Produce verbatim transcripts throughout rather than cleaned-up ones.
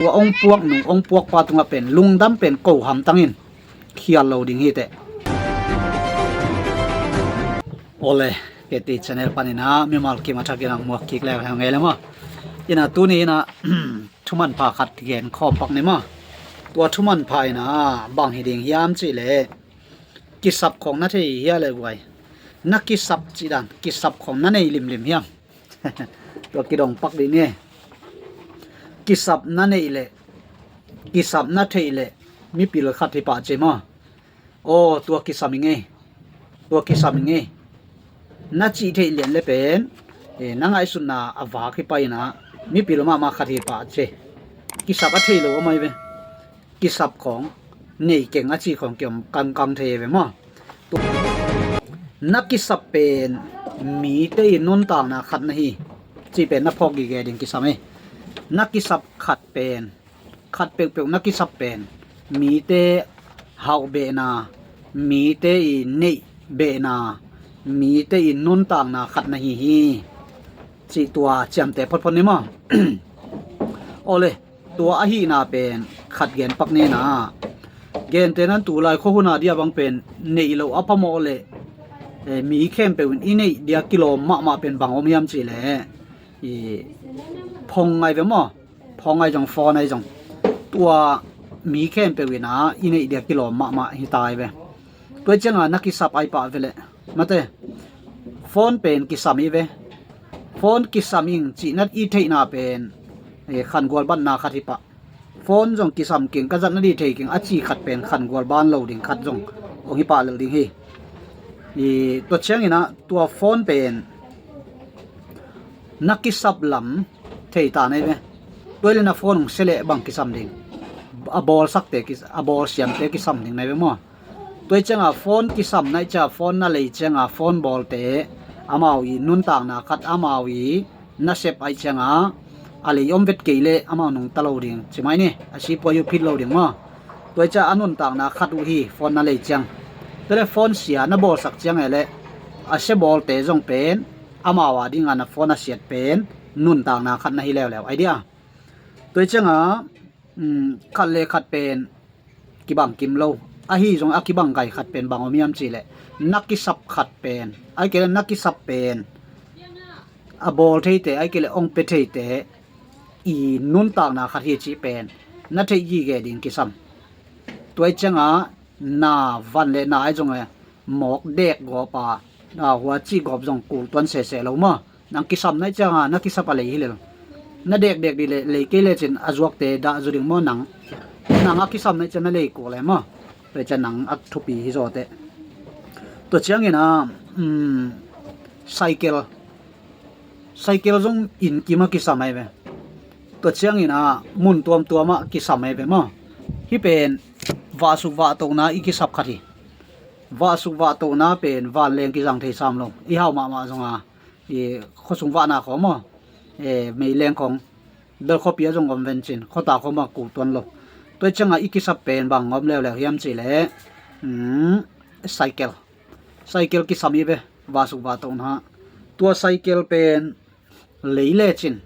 Tua ong puak nung ong puak pa tungah pen lungdam pen ko hamtangin khial lo ding hi teh. Ole, keti channel panin ah mimal kim a thakin ang muak kik lek hang ngei le maw. Ina tuni ina thuman pha khat gen khawm pak ni maw. Tua thuman pha ina bang hi ding hiam cih leh kisap khong na thei hia le guai? Na kisap cih dan kisap khong na nei limlim hiam? Tua kidong pak dih ni. Kisap na neih leh kisap na theih leh mipil khat hi pah ci maw? Aw, tua kisam i ngei, tua kisam i ngei. Na cih theih lian le pen, eh, na ngaihsutna a vak hi pai ina mipil mahmah khat hi pah ci. Kisap a thei lo a mai ve. Kisap khong nei keng a ci khong kiom kangkang thei ve maw? Na kisap pen mite i nuntakna khat na hi ci pen na phawk gige ding kisam e. Na kisap khat pen, khat peuhpeuh na kisap pen mite hauh behna, mite i neih behna, mite i nuntakna khat na hi hi. Cih tua ciamteh photphot ni maw? Awle, tua ahihna pen khat gen pak nena. Gente nan tulai khuahuna dia bang pen neih loh a phamawh leh, eh, mi khempeuh in i neih dia kilawm mahmah pen bang om hiam cih leh, i phone ngai ve maw? Phone ngai zong, phone ngai zong, tua mi khempeuh ina i neih dia kilawm mahmah hi tai ve. Tua cianga na kisap ai pah ve leh, mate, phone pen kisam i ve. Phone kisam ing cih na i theihna pen, eh, khangual banna khat hi pah. Phone zong kisam keng, ka zat na dih thei keng a ci khat pen khangual ban lo ding khat zong ong hi pah lel ding hi. I tua ciangina tua phone pen na kisap lam thei ta nai ve. Tua i le na phone ong se leh bang kisam ding? A bawlsakte kis-, a bawlsiamte kisam ding nai ve maw? Tua i cianga phone kisam nai cia phone na lei cianga phone bawlte amau i nuntakna khat amau i nasep ai cianga a lei om vet kei leh amau nungta lo ding ci mai ni, a sipuai uh phit lo ding maw? Tua i cia a nuntakna khat uh hi phone na lei ciang. Tua le phone sia na bawlsak ciang e leh a sia bawlte zong pen amau a dinga na phone a siat pen nuntakna khat na hi leuleu ai dia. Tua i cianga, um, khat le khat pen kibang kim lo. Ahi zong a kibang gai khat pen bang om hiam cih leh na kisap khat pen, ai kei leh na kisap pen a bawl theite, ai kei leh ong pe theite i nuntakna khat hi cih pen na theih gige ding kisam. Tua i cianga na van le na ai zong e mawk dek gawp a, na hua cih gawp zong kul tuan sese lo maw? Nang kisam nai cianga na kisap a lei hi lel. Na dekdek dih le lei kei lecin a zuakte dah zu ding maw nang? Nang a kisam nai ciang na lei kul e maw? Tua ciang nang a thupi hi zawteh. Tua ciangina, um, cycle, cycle zong inn kim a kisam ai ve. Tua ciangina mun tuamtuam a kisam ai ve maw? Hih pen vahsuk vahtohna i kisap khat hi. Vahsuk vahtohna pen vanleng kizang thei sam lo. I hau mahmah zonga i khuasung vahna khawng maw, e, meileng khawng bel khuapi a zong om vencin khuata khawng bang kul tuan lo. Tua i cianga i kisap pen bang om leuleu hiam cih leh, um, cycle. Cycle kisam i ve, vahsuk vahtohna. Tua cycle pen lei lecin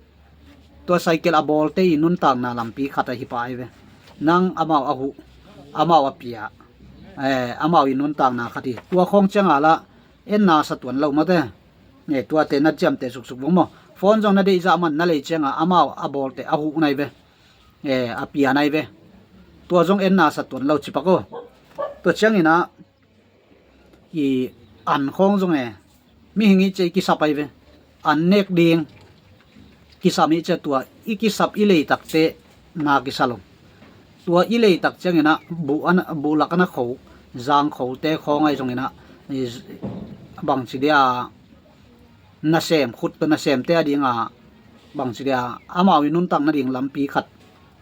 tua cycle a bawlte i nuntakna lampi khat ahi pah ai ve. Nang amau a huh, amau a pia, eh, amau i nuntakna khat hi. Tua khawng cianga lah en na sa tuan lo mate. Eh, tuate na ciamteh suksuk vong maw? Phone zong na deih zah man na lei cianga amau a bawlte a huh nai ve, eh, a pia nai ve. Tua zong en na sa tuan lo cipak aw. Tua ciangina i an khawng zong e mihing i cia i kisap ai ve. An nek ding kisam i cia tua i kisap i leitakte na kisa lo. Tua i leitak ciangina buh ana, buh lak ana kho, zang khote khawng ai zongina i z-, bangci dia nasem, khut tawh nasemte a dinga bangci dia amau i nuntak nading lampi khat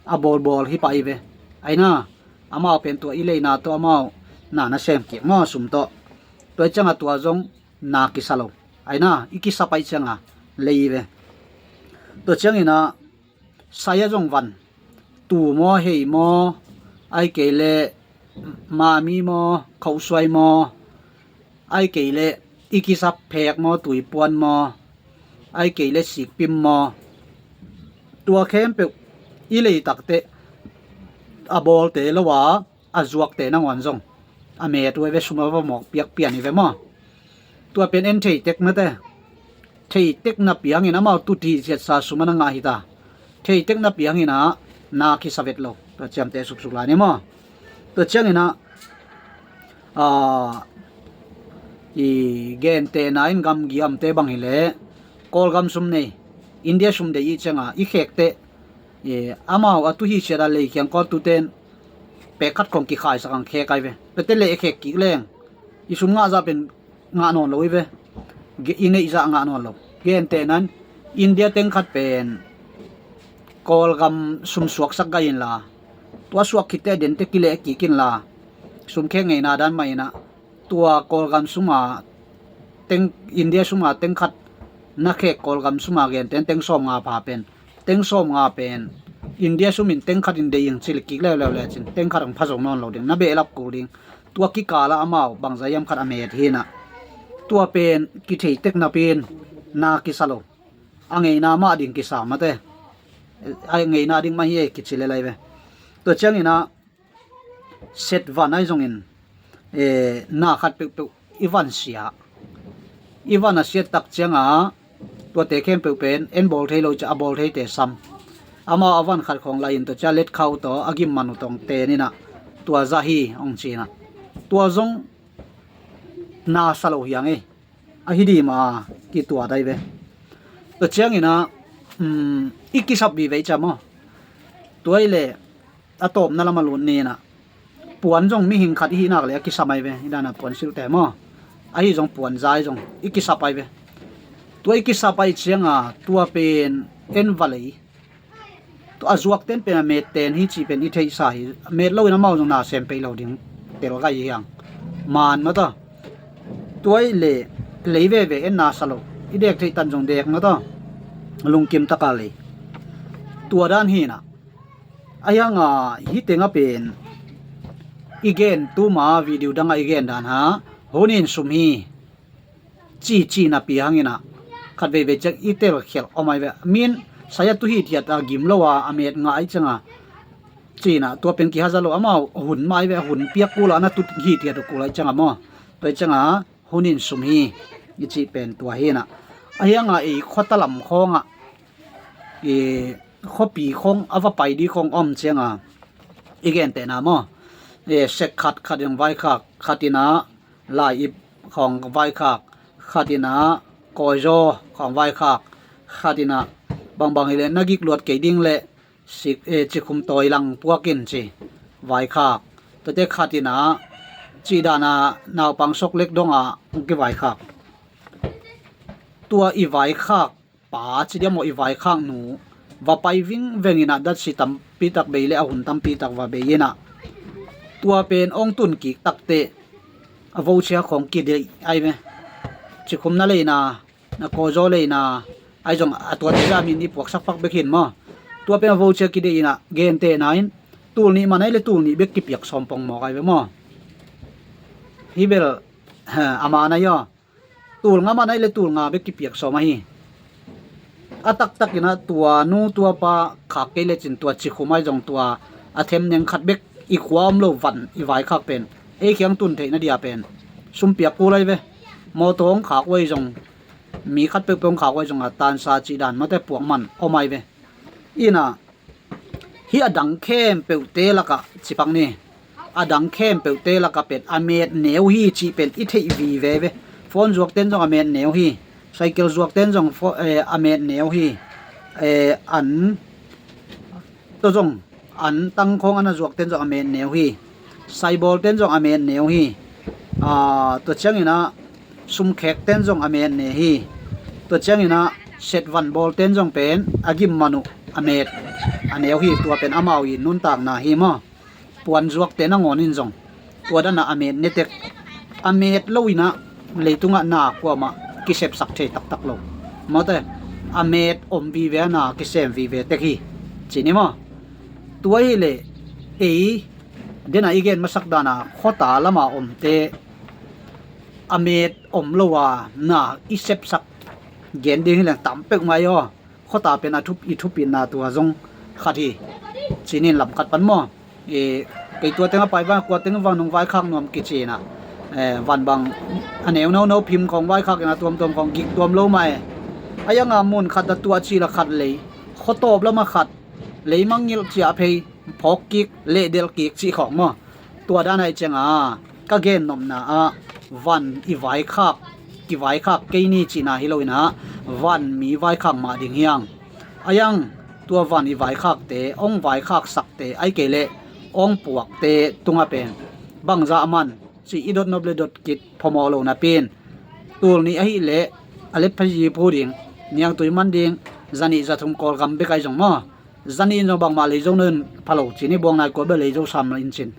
a bawlbawl hi pah i ve. Aina, amau pen tua i leina tawh amau na nasem kik maw sum tawh. Tua i cianga tua zong na kisa lo. Aina, i kisa pai cianga lei i ve. Tua ciangina sai a zong van, tu maw, hei maw, ai kei le mami maw, khosuai maw, ai kei le i kisa phek maw, tuipuan maw, ai kei le sikpim maw, tua khempeuh i leitakte a bawlte lo a, a zuakte nangawn zong a met uh hi ve, sum a va mawk piak pian hi ve maw. Tua pen en thei tek mate. Thei tek napi hangin amau tuti siatsa sum a na ngah hi ta. Thei tek napi hangin ah na kisa vet lo. Tua ciamteh suksuk lai ni maw. Tua ciangin ah, a, i gentehna in gamgi amte bang hileh Kawlgam sum nei, India sum deih i cianga i khekte, i, amau a tu hi siat a lei kiang kawtuten pek khat khong kikhaisak ang khek ai ve. Pete leh e khek kik leng i sum ngah zah pen ngah nawn lo i ve. Ge-, i neih zah ngah nawn lo. Gentehna in India teng khat pen Kawlgam sum suaksak gai inla, tua suak khitte a dente kileh kik inla, sum khek ngeina dan mah inah, tua Kawlgam suma teng, India suma teng khat na khek Kawlgam suma gentehna teng sawm nga pha pen, teng sawm nga pen India sumin teng khat in deih ing cih leh kik leuleu lecin teng khat ang pha zo nawn lo ding, na behlap kul ding. Tua kikala amau bangzah hiam khat a met hinah, tua pen kithei tek napi in na kisa lo. A ngeina mah ding kisa mate. A ngeina ding mah hi e kici lelai ve. Tua cianginah set van ahi zongin, eh, na khat peuhpeuh i van sia. I van a siat tak cianga tuate khempeuh pen en bawl thei lo cia a bawl theite sam. Amau a van khat khawng lai in tua cia let khau tawh a gim man uh tawng teninah tua zah hi hong cinah, tua zong na sa lo hiang ei. Ahi dima kituat ai ve. Tua cianginah, um, i kisap vive i cia maw. Tua i leh a tawpna lama lut ninah, puan zong mihing khat i hihnak leh a kisam ai ve. I dana puan silhte maw, ahi zong puan zai zong i kisap ai ve. Tua i kisap ai cianga tua pen en va lei. Tua a zuakten pen a metten hi cih pen i theihsa hi. A met loin amau zong na sem pei lo ding tel gai hiang. Man mata. Tua i leh lei veve en na sa lo. I dek theih tan zong dek mata. Lungkim taka lei. Tua dan hinah. A hianga hih tengah pen i gen tuma video dangah i gen dan ha. Hunin sum hi. Ci ci napi hanginah khat veivei ciak i telkhialh om ai ve. Min saya tu hithiat a gim lo a a met ngah ai cianga cinah tua pen kihaza lo amau hun mah ai ve. A hun piak kula na tu hithiat uh kula ai cianga maw. Tua ai cianga hunin sum hi i cih pen tua hinah. A hianga i khuata lam khawngah i khuapi khawng a va pai di khawng om cianga i gentehna maw. E, sek khat khat in vaikhak khatinah lai ip khawng vaikhak khatinah kawizaw khawng vaikhak khatinah bangbang hileh na gik luat kei ding leh sik, e, cikhum tawi lang puakin ci vaikhak. Tuate khatinah cih dana naupang sok lek dongah hong kivaikhak. Tua i vaikhak pa ci diam aw i vaikhak nu va pai vingveng inah datsi tampitak bei le a hun tampitak va bei inah tua pen ong tun kik takte a vocia khawng kideih ai ve. Cikhum na leina, na kawzaw leina ai zong a tuate zamin i puaksak pak bek hin maw. Tua pen a vocia kideih inah gentehna in tul nih man ai le tul nih bek kipiak sawm pongmawk ai ve maw. Hi bel a man ai aw. Tul nga man ai le tul nga bek kipiak sawm ahi. A taktakinah tua nu tua pa khak kei lecin tua cikhum ai zong tua a them neng khat bek i khua om lo van i vaikhak pen ei khiang tun theihna dia pen sumpiak kul ai ve. Mawtaw hong khak uai zong mi khat peuhpeuh hong khak uai zong a tansa cih dan mate puak man om ai ve. Inah hih a dang khempeuhte lakah cipak ni. A dang khempeuhte lakah pen a met neu hi cih pen i theih vive ve. Phone zuakten zong a met neu hi. Cycle zuakten zong pho-, eh, a met neu hi. Eh, an tawh zong an tangkhawng an a zuakten zong a met neu hi. Saibawlten zong a met neu hi. Ah, tua cianginah sumkhekten zong a met ne hi. Tua cianginah setvan bawlten zong pen a gim man uh a met a neu hi. Tua pen amau i nuntakna hi maw. Puan zuakte nangawnin zong tua danah a met netek. A met loinah leitungah na kuamah kisepsak thei taktak lo. Mawte a met om vive a na kisem vive tek hi. Cih ni maw. Tua hileh ei dena i gen masak dana khuata lama omte a met om lo a na i sepsak gen ding hileng tam peuhmah i aw. Khuata pen a thup i thupitna tua zong khat hi. Cinin lam khat pan maw. I, kei tua teng a pai bang, kua teng bang nong vaikhak nuam kici inah, eh, van bang a neu nono phim khawng vaikhak inah, tuamtuam khawng gik tuam lo mah e. A ianga mun khat a tuah cil a khat lei, khuatawp lam a khat lei, mangngilh ciah phei, phawk kik, lehdelh kik cih khawng maw. Tua dan ahih cianga ka gennopna ah van i vaikhak, kivaikhak kei ni cihna hi lo inah, van mi vaikhak mah ding hiang. A iang tua van i vaikhakte, hong vaikhaksakte, ahih kei leh hong puakte tungah pen bangzah man cih i dotnop le dot kit phamawh lo napi-in, tul nih ahih leh a let phazi phu ding, niangtui man ding, zanih zathum Kawlgam bek ahi zong maw, zanih in zong bangmah lei zo nawn pha lo, cin i buang nai kua bel lei zo sam lo in cin.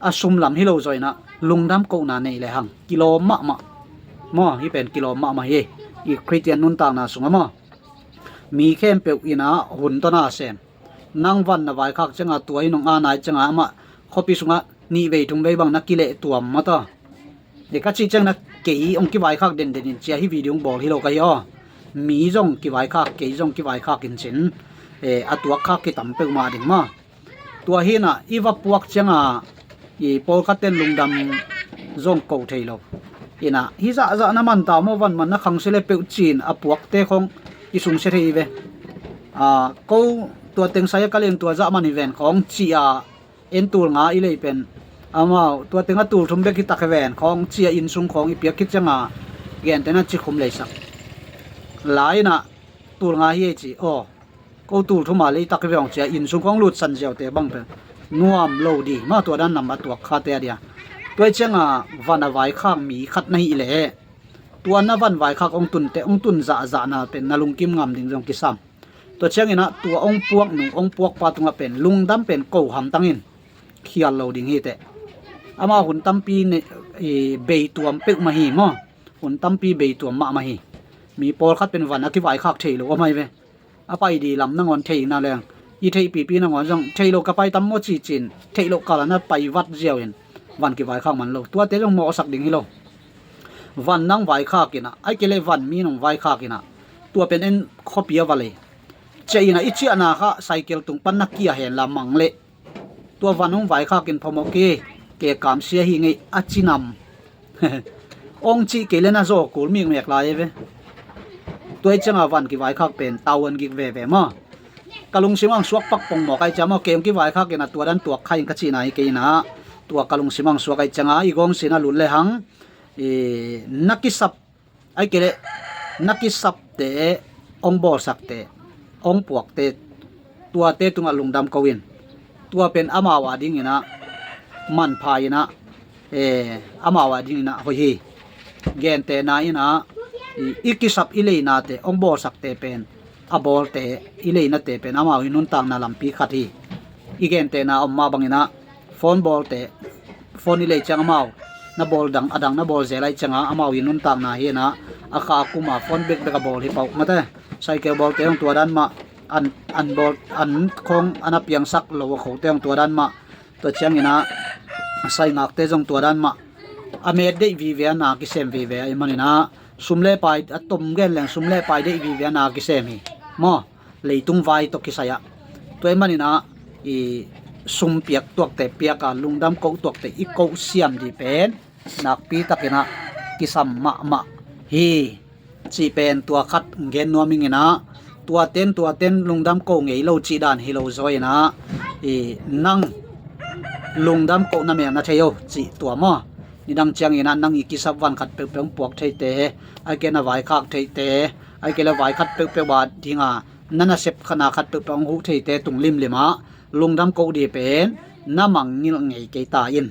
A sum lam hi lo zaw inah lungdam kohna nei lehang kilawm mahmah. Maw, hih pen kilawm mahmah hi. I Khristian nuntakna sungah maw, mi khempeuh inah hun tawh na sem. Nang van na vaikhak cianga tua hi nong a nai cianga amah khuapi sungah nih vei thum vei bang na kileh tuam maw taw. Ka cih ciang na kei hong kivaikhak denden in cia hih video hong bawl hi lo ka hi aw. Mi zong kivaikhak, kei zong kivaikhak in cin, eh, a tuakkhak kitam peuhmah ding maw. Tua hi inah i va puak cianga i pawlkhat ten lungdam zong ko thei lo. Inah hih zahzah na man ta maw, van man na khangsia le peuh cin a puakte khawng i sungsia thei hi ve. Ah, ko tua teng sai a ka leng tua zah man hi ven khawng ci-a, en tul nga i lei pen amau tua teng a tul thum bek hi tak hi ven khawng ci-a, inn sung khawng i piak khit cianga gentehna cikhum leisak lai inah tul nga hi ei ci aw. Ko tul thum a lei tak hi ve hong ci-a, inn sung khawng lutsan ziaute bang pen nuam lo dih maw, tua dan lam a tuakkhate a dia. Tua ahih cianga van a vaikhak mi khat na hih leh tua na van vaikhak hong tunte, hong tun zahzahna pen na lungkim ngam ding zong kisam. Tua ciang inah tua hong puak nu, hong puak pa tungah pen lungdam pen ko hamtang in, khial lo ding hi teh. Amah hun tampi ne, i, bei tuam peuhmah hi maw. Hun tampi bei tuam mahmah hi. Mi pawlkhat pen van a kivaikhak thei lo om ahi ve. A pai dih lam nangawn theihna leng, i theihpipi nangawn zong thei lo ka pai tam maw ci cin, theih loh kal a na pai vat ziau in van kivaikhak man lo. Tuate zong mawhsak ding hi lo. Van nang vaikhak inah, ahih kei leh van mi nong vaikhak inah, tua pen en khuapi a va lei, ciah inah i ciahna kha cycle tung pan na kia hen la mang leh, tua van hong vaikhak in phamawh kei, ke kamsia hi ngei a ci nam. Hong cih kei leh na zaw kul mikmek lai ve. Tua ahih cianga van kivaikhak pen tau an gik veve maw. Ka lungsim hong suak pak pongmawk ahih ciang maw, kei hong kivaikhak inah tua dan tuak kha in ka cihna hi kei inah, tua ka lungsim hong suak ahih cianga i gawngsin a lut lehang, i, na kisap, ahih kei leh na kisapte, hong bawlsakte, hong puakte, tuate tungah lungdam ko in. Tua pen amau a ding inah manpha inah, eh, amau a ding inah hoih hi. Gentehna inah, i, i kisap i leinate, hong bawlsakte pen, a bawlte, i leinate pen amau i nuntakna lampi khat hi. I gentehna om mah bang inah phone bawlte, phone i lei ciang amau na bawl dang, a dang na bawl zel ahih cianga amau i nuntakna hi inah, a kha a kuma phone bekbek a bawl hi pah uh mate. Cycle bawlte zong tua dan mah, an, an bawl, an khawng a na piangsak lo a khote zong tua dan mah. Tua ciang inah saingakte zong tua dan mah. A met deih vive a, na kisem vive ahih man inah, sum le pai, a tom gen leng sum le pai deih vive a, na kisem hi maw. Leitung vai tawh kisai ah. Tua ahih man inah, i, sum piak tuakte piak a, lungdam koh tuakte i koh siam dih pen nakpi tak inah kisam mahmah hi. Cih pen tua khat gen nuam ing inah, tuaten, tuaten lungdam ko ngei lo cih dan hi lo zaw inah, i, nang lungdam ko na mel na thei o cih tua maw. Nidang ciang inah nang i kisap van khat peuhpeuh hong puak theite, ahih kei leh na vaikhak theite, ahih kei leh vai khat peuhpeuh a dinga na nasep khatna khat peuhpeuh hong huh theite tung limlim ah lungdam ko dih pen na mangngilh ngei kei ta in.